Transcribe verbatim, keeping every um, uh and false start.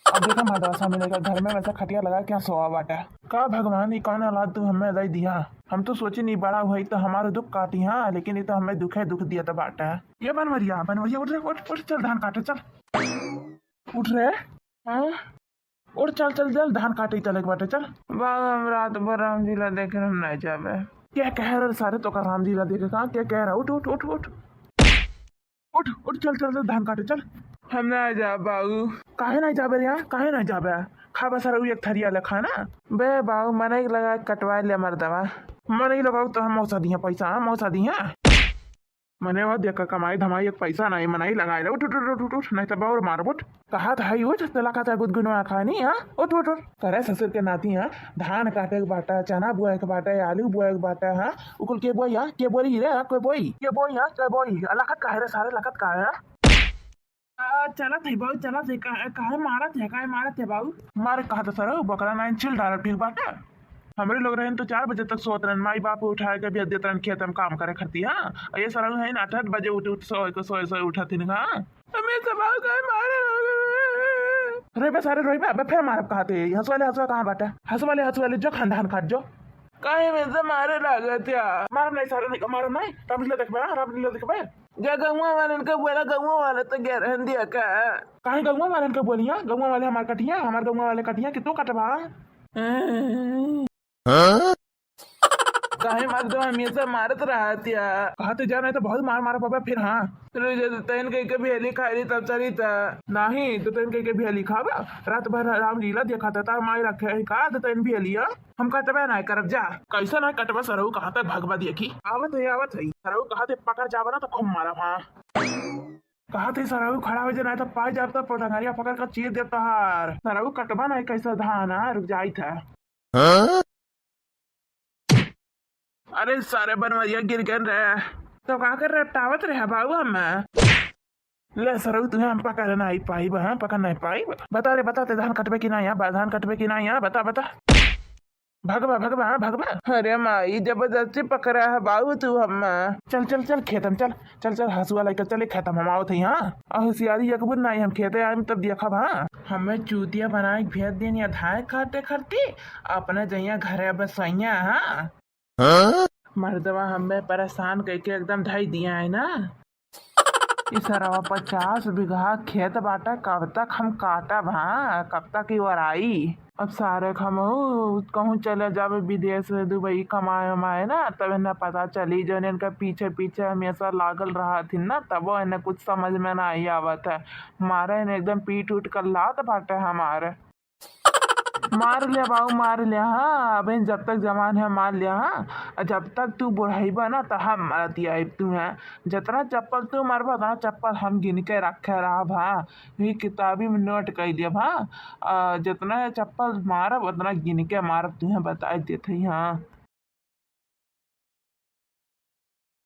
अब देखा मर्दवा स्वामी लइका घर में वैसा खटिया लगा के सोवा बाटे। का भगवान, ई कौन औलाद तू हमें दे दिया? हम तो सोचे नहीं बड़ा हुई तो हमारे दुख काटी, हाँ, लेकिन ये तो हमें दुखे दुख दिया तो बाटे। ये बनवरिया, बनवरिया, उठ रे, उठ, उठ, चल धान काटे, चल। उठ रे, हाँ, उठ, चल, चल, चल, धान काटे चले के बाटे, चल। बाबू, हम रात भर राम जी ला देखे, हम नहीं जाबे। क्या कह रहे सारे, तो का राम जी ला देखे का? क्या कह रहा? उठ, उठ, उठ, उठ। उठ, उठ, चल, चल, चल, धान काटे, चल। हम ना जाब बाबू। काहे नहीं जाबे रे, हाँ? काहे नहीं जाबे? खा बस रहू एक थरिया ले खाना। बे बाबू, मनई लगा के कटवा ले मर्दवा। मनई लगाऊ तो हम मौसा दिया पैसा, हाँ, मौसा दिया। मने वो देख कमाई धमाई एक पैसा नहीं, मनई लगाए ले। उठ, उठ, उठ, उठ, उठ, नहीं तो बाउर मार, उठ। कहा था, उठ, तला का था गुदगुनवा खानी, हाँ? उठ, उठ, उठ। करे ससुर के नाती, हाँ? धान काटे के बाटा, चना बुआए के बाटा, आलू बुआए के बाटा, हाँ? उकुल के बोई, हाँ? के बोई रे, हाँ? कोई बोई? के बोई, हाँ? कोई बोई? लखत काहे रे सारे, लखत काहे, हाँ? आ, चलत है बाबू, चलत है। का-, काहे मारत है, काहे मारत है बाबू? मारे कहा था सर, बकरा नाइन छिल डालत ठीक बाटे। हमरे लोग रहन तो चार बजे तक सोत रहन, माई बाप उठाए के भेज देत रहन खेत में काम करे खरती, हाँ। और ये सरऊ है ना, आठ आठ बजे उठ, उठ, सोए के, सोए, सोए उठत हिन, हाँ। हमें सब आओ काहे मारे लोग? रोइबे सारे, रोइबे, अबे फिर मारब कहा थे। हंसवाले, हंसवा कहाँ बाटे? हंसवाले, हंसवाले, जो खानदान काट जो। काहे में से मारे लागत या? मारब नहीं सारे, नहीं, मारब नहीं। रामलीला देखबे, हाँ? रामलीला देखबे। ग-, गौवा वालन का बोला, गौवा वाला तो गैर हंदिया का। काहे गौवा वालन का बोलिया? गौवा वाले हमार कटिया, हमार गौवा वाले कटिया कि तू कटबा? हाँ? काहे मर्दवा हमेशा मारत रहत या? कहते जा, नहीं तो बहुत मार मारब बाबा फिर, हाँ। रुक जा, तो तैन कहीं के भेली खाई रही तब चली त। नहीं, तो तैन कहीं के भेली खाबा। रात भर रामलीला देखा था, तार माई रखे है का, तो तैन भेलिया। हम कटबे नहीं करब जा। कैसे नहीं कटबा सरऊ, कहाँ तक भगबा देखी। आवत है, आवत है। सरऊ कहाँ थे पकड़ जाबा ना तो खूब मारब, हाँ। कहाँ थे सरऊ खड़ा हो जा, नहीं तो पाई जाब तो टंगरिया पकड़ कर चीर देब तोहार। सरऊ कटबा नहीं कैसे धान, हाँ, रुक जाई था। हाँ? अरे सारे बनवरिया गिर गए रे। तो का कर रपटावत रहे बाबू हम? ले सरऊ तुहे हम पकड़ नहीं पाइब, हाँ, पकड़ नहीं पाइब। बता रे, बता ते धान कटबे कि ना यहाँ, बा-, धान कटबे कि ना यहाँ, बता, बता। भगबा, भगबा, हाँ, भगबा। अरे माई, जबरदस्ती पकड़ा है बाबू तू हम। चल, चल, चल, खेतम चल, चल, चल, हसुआ लेकर चले खेतम, हम आवत है, हाँ। और होशियारी एक बुन नहीं, हम खेते आइम तब देखब, हाँ। हमें चूतिया बनाए के भेज देन या धाए खाते खरती, अपने जइया घरे बसैया, हाँ। हाँ? मर्दवा हमें परेशान करके एकदम धई दिया है ना। ई सरवा पचास बीघा खेत बाटा, कब तक हम काटब, हाँ? कब तक ई ओराई? अब सारे हम कहूँ चले जाबे विदेश, दुबई कमाए उमाए ना, तब इन्हें पता चली, जो इनका पीछे पीछे हमेशा लागल रहत हिन ना, तबो इन्हें कुछ समझ में नहीं आवत है। मारे इन्हें एकदम पीट उठ कर लात बाटे हमारे। मार ले बाऊ, मार ले, हाँ, अबे जब तक जवान है मार ले, हाँ। और जब तक तू बुढ़ाइबा ना तो हम मारत आइब तू, हाँ। जितना चप्पल तू मारबा उतना चप्पल हम गिन के रखे रहब, हाँ। ये किताबी में नोट कर लियब, हाँ। आ, जितना चप्पल मारब उतना गिन के मारब तू, हाँ, बताई देत है, हाँ।